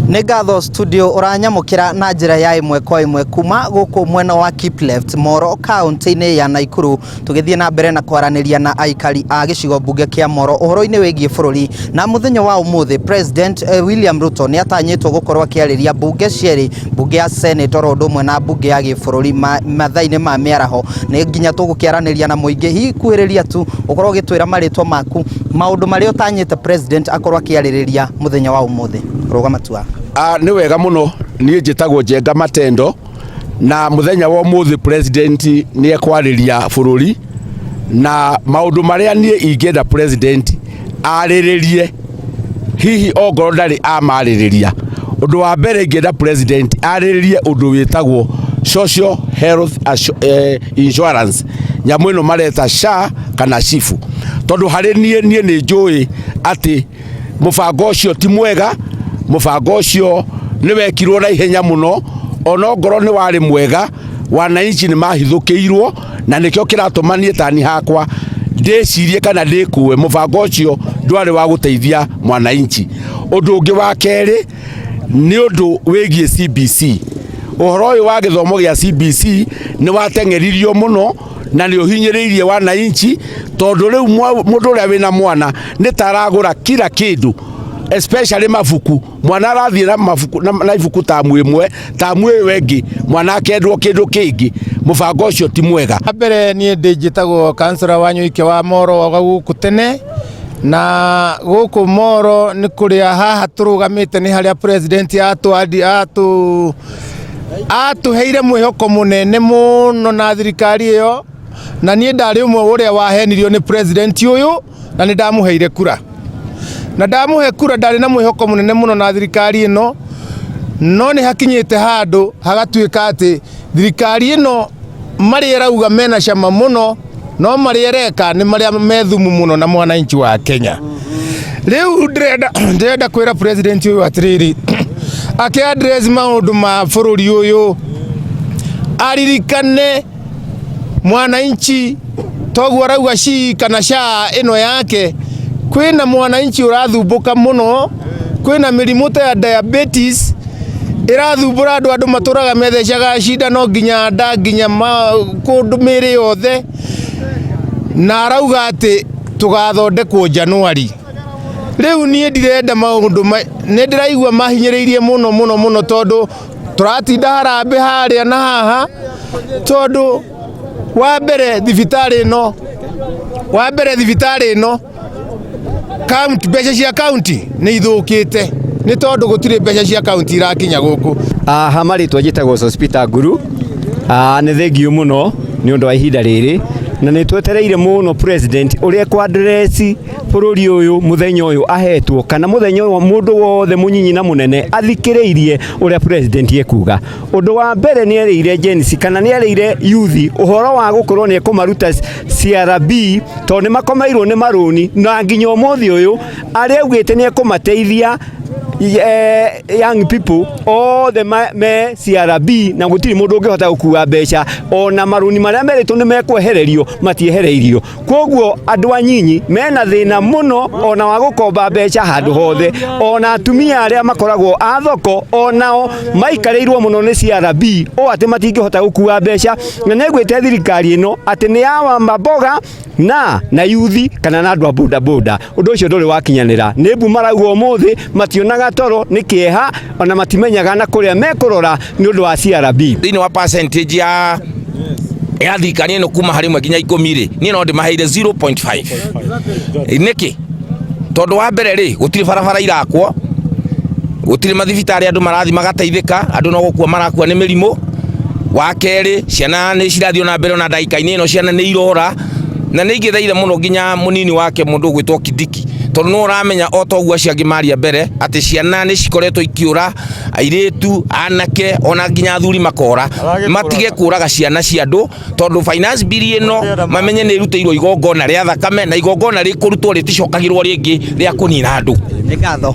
Nĩ ngatho studio. Ũranyamũkĩra na njĩra ya ĩmwe kwa ĩmwe kuma gũkũ mwena wa Kipleft, Moro, kaunti-inĩ ya Naikuru, tũgĩthiĩ na mbere na kwaranĩria na aikari a gĩcigo mbunge kĩa Moro ũhoro-inĩ wĩgiĩ bũrũri. Na mũthenya wa ũmũthĩ, President William Ruto nĩ atanyĩtwo gũkorwo akĩarĩria mbunge cierĩ, mbunge ya Senate oro ũndũ ũmwe na mbunge ya gĩbũrũri, mathaa-inĩ ma mĩaraho. Nĩ nginya tũgũkĩaranĩria na mũingĩ. Hihi kuhĩrĩria tu ũkorwo ũgĩtwĩra marĩtwa maku, maũndũ marĩa ũtanyĩte President akorwo akĩarĩrĩria mũthenya wa ũmũthĩ. Rũgama tu haha. Ah, nĩ wega mũno. Niĩ njĩtagwo Njenga Matendo, na mũthenya wa ũmũthĩ President nĩ ekwarĩria bũrũri, na maũndũ marĩa niĩ ingĩenda President arĩrĩrie, hihi ongorwo ndarĩ amarĩrĩria, ũndũ wa mbere ingĩenda President arĩrĩrie ũndũ wĩtagwo social health insurance, nyamũ ĩno mareta SHA kana SHIF, tondũ harĩ niĩ nĩ njũĩ atĩ mũbango ũcio ti mwega. Mũbango ũcio nĩ wekirwo na ihenya mũno, ona ongorwo nĩ warĩ mwega, wananchi nĩ mahithũkĩirwo, na nĩkĩo kĩratũma niĩ tani hakwa ndĩcirie kana ndĩkue mũbango ũcio ndwarĩ wa gũteithia mwananchi. Ũndũ ũngĩ wa kerĩ nĩ ũndũ wĩgiĩ CBC. Ũhoro ũyũ wa gĩthomo gĩa CBC nĩ wateng'eririo mũno na nĩ ũhinyĩrĩirie wananchi, tondũ rĩu mũndũ ũrĩa wĩna mwana nĩ ta aragũra kila kĩndũ, especially mabuku. Mwana arathiĩ na mabuku na ibuku tamu ĩmwe, tamu ĩyo ĩngĩ mwana akendwo kĩndũ kĩngĩ. Mũbango ũcio ti mwega. Mbere niĩ ndĩ njĩtagwo kansora wa Nyũike wa Moro wa gũkũ tene, na gũkũ Moro nĩ kũrĩa haha tũrũgamĩte nĩ harĩa President atũ atũheire mwĩhoko mũnene mũno na thirikari ĩyo, na niĩ ndarĩ ũmwe ũrĩa wahenirio nĩ President ũyũ, na nĩ ndamũheire kura, na ndamũhe kura ndarĩ na mwĩhoko mũnene mũno na thirikari ĩno. No nĩ hakinyĩte handũ hagatuĩka atĩ thirikari ĩno marĩa ĩrauga mena cama mũno, no marĩa ĩreka nĩ marĩa me thumu mũno na mwananchi wa Kenya. Rĩu ndĩrenda kwĩra President ũyũ atĩrĩrĩ, akĩ address maũndũ ma bũrũri ũyũ, aririkane mwananchi. Toguo arauga SHI kana SHA ĩno yake, kwĩna mwananchi ũrathumbũka mũno, kwĩna mĩrimũ ta ya diabetes ĩrathumbũra andũ. Andũ matũraga methecaga cindano nginya nda, nginya kũndũ mĩĩrĩ yothe, na arauga atĩ tũgathondekwo Januari. Rĩu niĩ ndirenda maũndũ, nĩ ndĩraigua mahinyĩrĩirie mũno mũno mũno, tondũ tũratinda harambĩ harĩa na haha, tondũ wa mbere thibitarĩ ĩno, wa mbere thibitarĩ ĩno county, mbeca cia county nĩ ithũkĩte, nĩ tondũ gũtirĩ mbeca cia county irakinya gũkũ. Aha marĩtwa njĩtagwo Sospita Nguru. Nĩ thengiũ mũno nĩ ũndũ wa ihinda rĩrĩ, na nĩ twetereire mũno President ũrĩa ekũ-address bũrũri ũyũ mũthenya ũyũ ahetwo, kana mũthenya ũyũ mũndũ wothe mũnyinyi na mũnene athikĩrĩirie ũrĩa President ekuga. Ũndũ wa mbere, nĩ erĩire Gen Z kana nĩ erĩire youth ũhoro wa gũkorwo nĩ ekũmaruta CRB, tondũ nĩ makomeirwo nĩ marũni, na nginya ũmũthĩ ũyũ arĩa augĩte nĩ ekũmateithia young people othe me CRB, na gũtirĩ mũndũ ũngĩhota gũkua mbeca, ona marũni marĩa merĩtwo nĩ mekwehererio matiehereirio. Koguo andũ anyinyi mena thĩna mũno ona wa gũkomba mbeca handũ hothe, ona atumia arĩa makoragwo a thoko onao maikarĩirwo mũno nĩ CRB ũũ atĩ matingĩhota gũkua mbeca. Na nĩaiguĩte thirikari ĩno atĩ nĩ ya wamamboga na yuthi kana na andũ a boda boda. Ũndũ ũcio ndũrĩ wakinyanĩra. Nĩ mbu marauga ũmũthĩ mationaga toro nĩ kĩeha, ona matimenyaga na kũrĩa mekũrora nĩ ũndũ wa CRB. Thĩinĩ wa percentage ya thirikari ĩno, kuma harĩ 1 nginya 10 rĩ, niĩ no ndĩmaheire 0.5. Nĩkĩ? Tondũ wa mbere rĩ, gũtirĩ barabara irakwo, gũtirĩ mathibitarĩ andũ marathiĩ magateithĩka, andũ no gũkua marakua nĩ mĩrimũ. Wa kerĩ, ciana nĩ cirathiĩ ona mbere, ona ndagĩka-inĩ ĩno ciana nĩ irora, na nĩ ingĩthaitha mũno nginya mũnini wake, mũndũ ũgwĩtwo Kindiki, tondũ nĩ ũramenya o ta ũguo acio angĩ maria mbere atĩ ciana nĩ cikoretwo ikĩũra, airĩtu, anake, ona nginya athuri makora. Matige kũraga ciana cia andũ, tondũ Finance Bill ĩno mamenye nĩ ĩrutĩirwo igongona rĩa thakame, na igongona rĩkũrutwo rĩticokagĩrwo rĩngĩ rĩa kũnina andũ. Nĩ ngatho.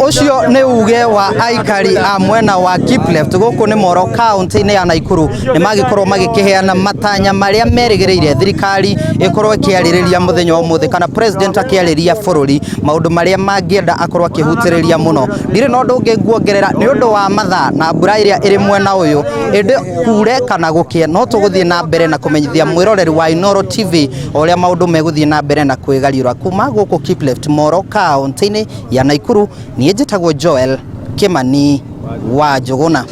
Ũcio nĩ uge wa aikari a mwena wa Kipleft gũkũ nĩ Moro kaunti-inĩ ya Nakuru. Nĩ magĩkorwo magĩkĩheana matanya marĩa merĩgĩrĩire thirikari ĩkorwo ĩkĩarĩrĩria mũthenya wa ũmũthĩ, kana president akĩarĩria bũrũri, maũndũ marĩa mangĩenda akorwo akĩhutĩrĩria mũno. Ndirĩ na ũndũ ũngĩ nguongerera nĩ ũndũ wa mathaa na mbura ĩrĩa ĩrĩ mwena ũyũ, ĩndĩ kure kana gũkĩe no tũgũthiĩ na mbere na kũmenyithia mwĩroreri wa Inooro TV o ũrĩa maũndũ megũthiĩ na mbere na kwĩgariũra kuma gũkũ Kipleft Moro kaunti-inĩ ya Nakuru. Niĩ njĩtagwo Joel Kimani wa Njũgũna.